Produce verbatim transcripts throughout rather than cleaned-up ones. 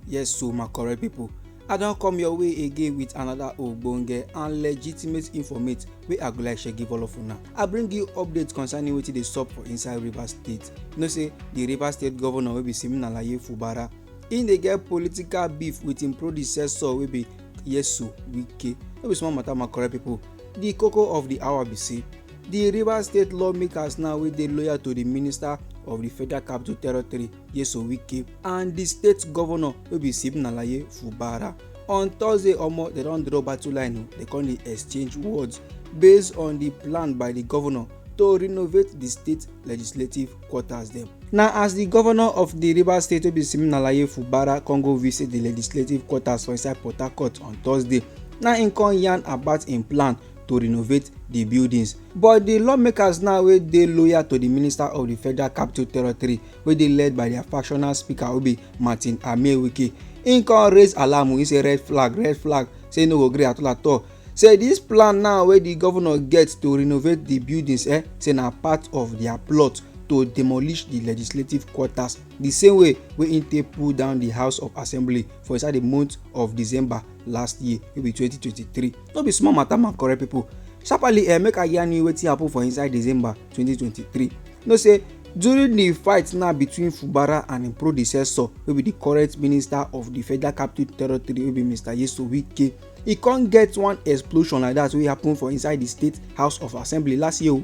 Yes, so my correct people, I don come your way again with another ogbonge and legitimate informate wey I go like share give all of una. I bring you update concerning wetin dey sup for inside Rivers State. You know say the Rivers State governor wey be Siminalayi Fubara, im dey get political beef with im predecessor wey be Yesu Wike. No be small matter, my correct people. The koko of the hour be say the Rivers State lawmakers now wey dey loyal to the minister of the Federal Capital Territory, Yesu Wike, and the state governor wey be Siminalayi Fubara. On Thursday, omo, they don draw battle line o. They come dey exchange words based on the plan by the governor to renovate the state legislative quarters dem. Na as the governor of the Rivers State wey be Siminalayi Fubara come go visit the legislative quarters for inside Port Harcourt on Thursday, na im come yarn about im plan to renovate the buildings. But the lawmakers now wey dey loyal to the minister of the Federal Capital Territory, wey dey led by their factional speaker wey be Martin Amaewhike, im come raise alarm o. Im say, "Red flag, red flag," say e no go gree at all at all. Say this plan now wey the governor get to renovate the buildings, eh, say na part of their plot to demolish the legislative quarters, the same way wey im take pull down the House of Assembly for inside the month of December last year, wey be twenty twenty-three. No be small matter, my correct people. Sharply, eh, make I yarn you wetin happen for inside December twenty twenty-three. Know say during the fight now between Fubara and im predecessor, wey be the current minister of the Federal Capital Territory, wey be Mister Yesu Wike, e come get one explosion like that wey happen for inside the State House of Assembly last year o.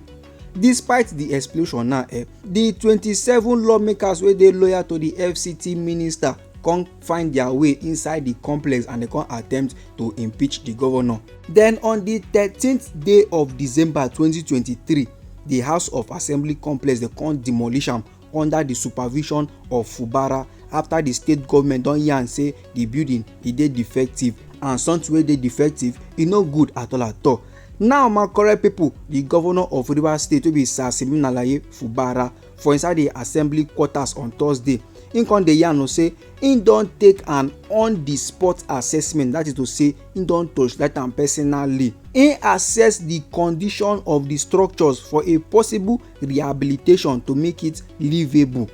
Despite the explosion now, eh, the twenty-seven lawmakers wey dey loyal to the F C T minister come find their way inside the complex and they come attempt to impeach the governor. Then on the thirteenth day of December twenty twenty-three, the House of Assembly complex, they come demolish am under the supervision of Fubara after the state government don yarn say the building e dey defective, and something wey dey defective e no good at all at all. Now, my correct people, the governor of Rivers State, wey be Sir Siminalayi Fubara, for inside the assembly quarters on Thursday, im come dey yarn o say im don take an on-the-spot assessment, that is to say, im don torchlight am personally. Im assess the condition of the structures for a possible rehabilitation to make it livable.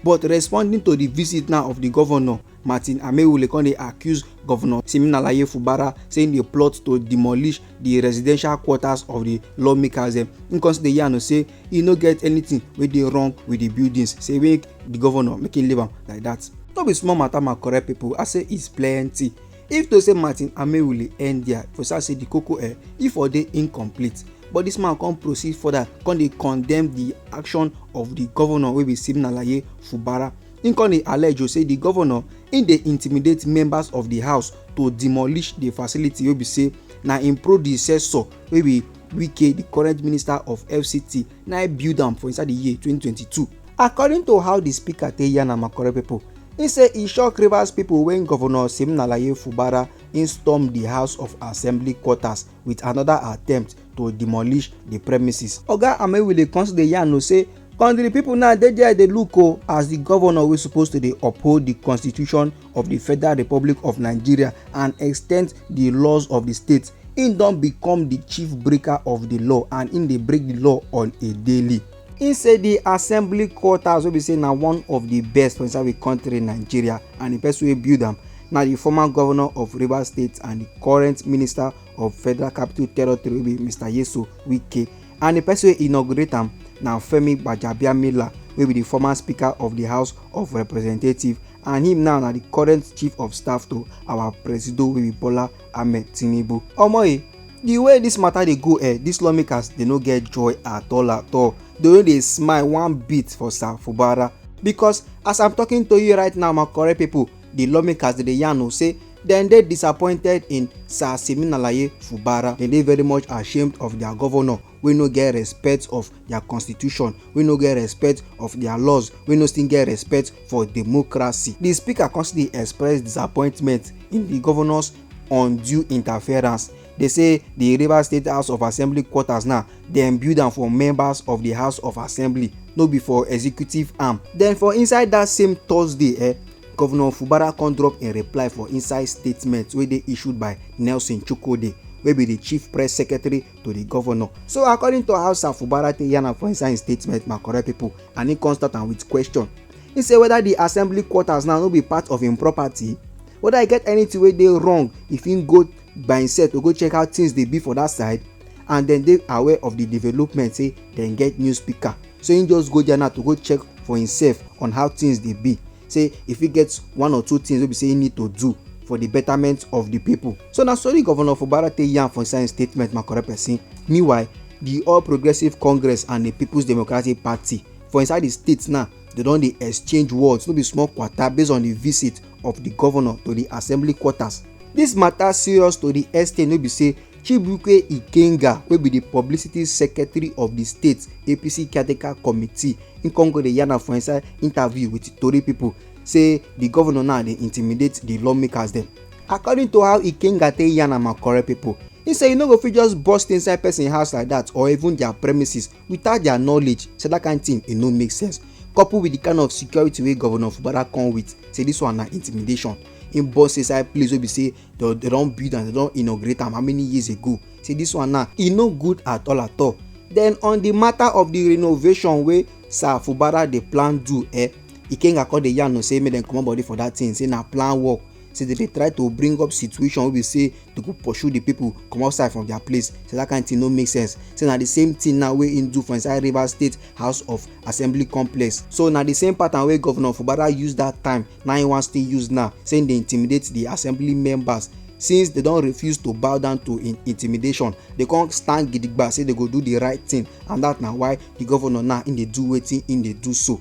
But responding to the visit now of the governor, Martin Amaewhule come dey accuse Governor Siminalayi Fubara, saying they plot to demolish the residential quarters of the lawmakers dem. Im come still dey yarn o say e no get anything wey dey wrong with the buildings, say make the governor make him leave am like that. No be small matter, my correct people. I say it's plenty. If to say Martin Amaewhule end there, for sure say the koko, eh, e for dey incomplete. But this man come proceed further, come dey condemn the action of the governor wey be Siminalayi Fubara. Im come dey allege o say the governor, im dey intimidate members of the house to demolish the facility wey be say na im predecessor, wey be Wike, the current minister of F C T, na im build am for inside the year twenty twenty-two. According to how the speaker take yarn am, my correct people, he say e shock Rivers people when Governor Siminalayi Fubara im storm the House of Assembly quarters with another attempt to demolish the premises. Oga Amaewhule come still dey yarn o say country people now dey there dey look o, as the governor wey suppose to dey uphold the constitution of the Federal Republic of Nigeria and extend the laws of the state, im don become the chief breaker of the law and im dey break the law on a daily. Im say the assembly quarters wey be say na one of the best for inside the country, Nigeria, and the person wey build am na the former governor of Rivers State and the current minister of Federal Capital Territory, wey be Mister Yesu Wike, and the person wey inaugurate am na Femi Gbajabiamila, wey be the former speaker of the House of Representatives, and him now na the current chief of staff to our presido, wey be Bola Ahmed Tinubu. Omo, eh, the way this matter dey go, eh, these lawmakers, they no get joy at all at all. They no dey smile one bit for Sir Fubara, because as I'm talking to you right now, my correct people, the lawmakers dey yarn o say dem dey disappointed in Sir Siminalayi Fubara. Dem dey very much ashamed of their governor, wey no get respect of their constitution, wey no get respect of their laws, wey no still get respect for democracy. The speaker come still express disappointment in the governor's undue interference. They say the Rivers State House of Assembly quarters now, dem build am for members of the House of Assembly, no be for executive arm. Then for inside that same Thursday, eh, Governor Fubara come drop a reply for inside statement wey dey issued by Nelson Chukwudi, wey be the chief press secretary to the governor. So according to how Sir Fubara take yarn am for inside him statement, my correct people, and he come start am with question. He say whether the assembly quarters now no be part of him property, Whether e get anything wey dey wrong, e fit go by himself to go check how things dey be for that side, and dem dey aware of the development, say dem get new speaker. So he just go there now to go check for himself on how things dey be. Say if he gets one or two things wey be say he need to do for the betterment of the people. So na so the governor Fubara take yarn for inside him statement, my correct person. Meanwhile, the All Progressive Congress and the People's Democratic Party for inside the state now, they don dey exchange words, no be small kwata, based on the visit of the governor to the assembly quarters. This matter serious to the extent wey be say Chibuike Ikenga, wey be the publicity secretary of the state A P C caretaker committee, he come go dey yarn am for inside interview with tori people, say the governor now dey intimidate the lawmakers dem. According to how Ikenga take yarn am, my correct people, he say you no go fit just burst inside person house like that, or even their premises, without their knowledge. Say that kind thing, e no make sense. Coupled with the kind of security wey Governor Fubara come with, say this one na intimidation. He burst inside place wey be say they, they don build and they don inaugurate am how many years ago. Say this one now, e no good at all at all. Then on the matter of the renovation wey Sir Fubara dey plan do, eh, Ikenga come dey yarn say make dem comot body for that thing, say na plan work. Say they dey try to bring up situation wey be say they go pursue the people come outside from their place. Say that kind thing no make sense. Say na the same thing now wey he do for inside Rivers State House of Assembly complex. So na the same pattern wey Governor Fubara use that time, na he wan still use now. Say he dey intimidate the assembly members. Since they don refuse to bow down to in-, intimidation, they come stand gidigba say they go do the right thing, and that na why the governor now he dey do wetin he dey do so.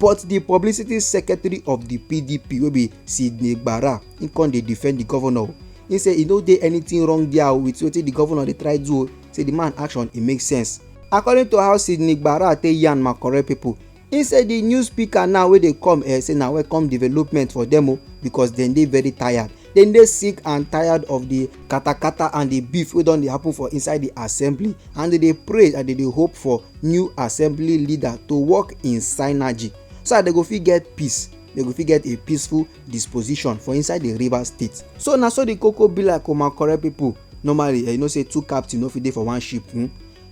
But the publicity secretary of the P D P, wey be Sidney Gbara, he come dey defend the governor. He say e no dey anything wrong there with wetin the governor dey try do o. Say the man action, e make sense. According to how Sidney Gbara take yarn, my correct people, he say the new speaker now wey dey come, eh, say na welcome development for them o, because dem dey very tired. Dem dey sick and tired of the katakata and the beef wey don dey happen for inside the assembly, and they dey pray and they dey hope for new assembly leader to work in synergy, so that they go fit get peace, they go fit get a peaceful disposition for inside the Rivers State. So na so the koko be like o, my correct people. Normally, eh, you know say two captain no fit dey for one ship. Hmm?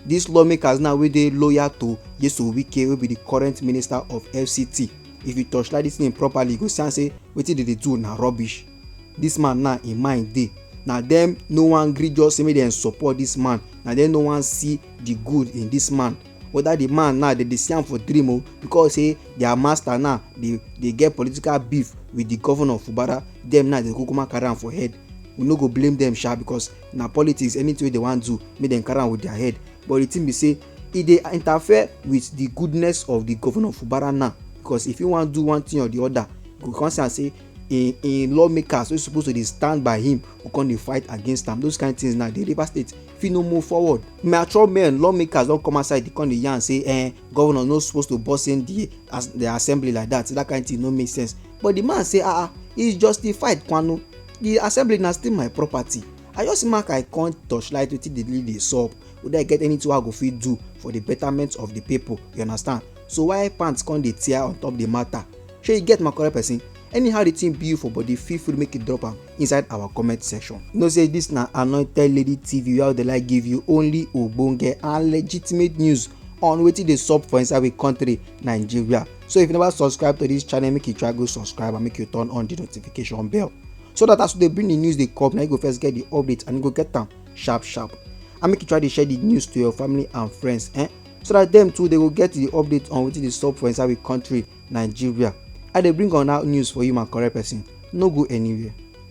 These lawmakers now wey dey loyal to Nyesom Wike, wey be the current minister of F C T, if you torchlight this thing properly, you go see am say wetin they dey do na rubbish. This man now, im mind dey. Na dem no wan gree just say make dem support this man. Na dem no wan see the good in this man. Whether the man now, they dey see am for dream o, because say their master now, they, they get political beef with the governor of Fubara. Dem now, they kukuma carry am for head. We no go blame them sha, because na politics, anything wey they wan do, make dem carry am with their head. But the thing be say, e dey interfere with the goodness of the governor of Fubara now, because if he wan do one thing or the other, go come see am say in, in lawmakers wey suppose to dey stand by him go come dey fight against am. Those kind things now, the Rivers State fit no move forward. Mature men, lawmakers don come outside, they come dey yarn say, eh, governor no suppose to burst in the, as, the assembly like that. That kind thing no make sense. But the man say, ah, ah, he's justified, kwanu. The assembly na still my property. I just make I come torchlight wetin dey really dey sup, whether I get anything wey I go fit do for the betterment of the people. You understand? So why pants come dey tear on top the matter? Shey you get, my correct person? Anyhow the thing be you for body, feel free make you drop am inside our comment section. You know say this na Anointed Lady T V, where they like give you only ogbonge and legitimate news on wetin dey sup for inside we country, Nigeria. So if you never subscribe to this channel, make you try go subscribe and make you turn on the notification bell, so that as we dey bring the news dey come, na you go first get the update and you go get am sharp sharp. And make you try dey share the news to your family and friends, eh? So that them too, they go get the update on wetin dey sup for inside we country, Nigeria. I dey bring on out news for you, my correct person. No go anywhere.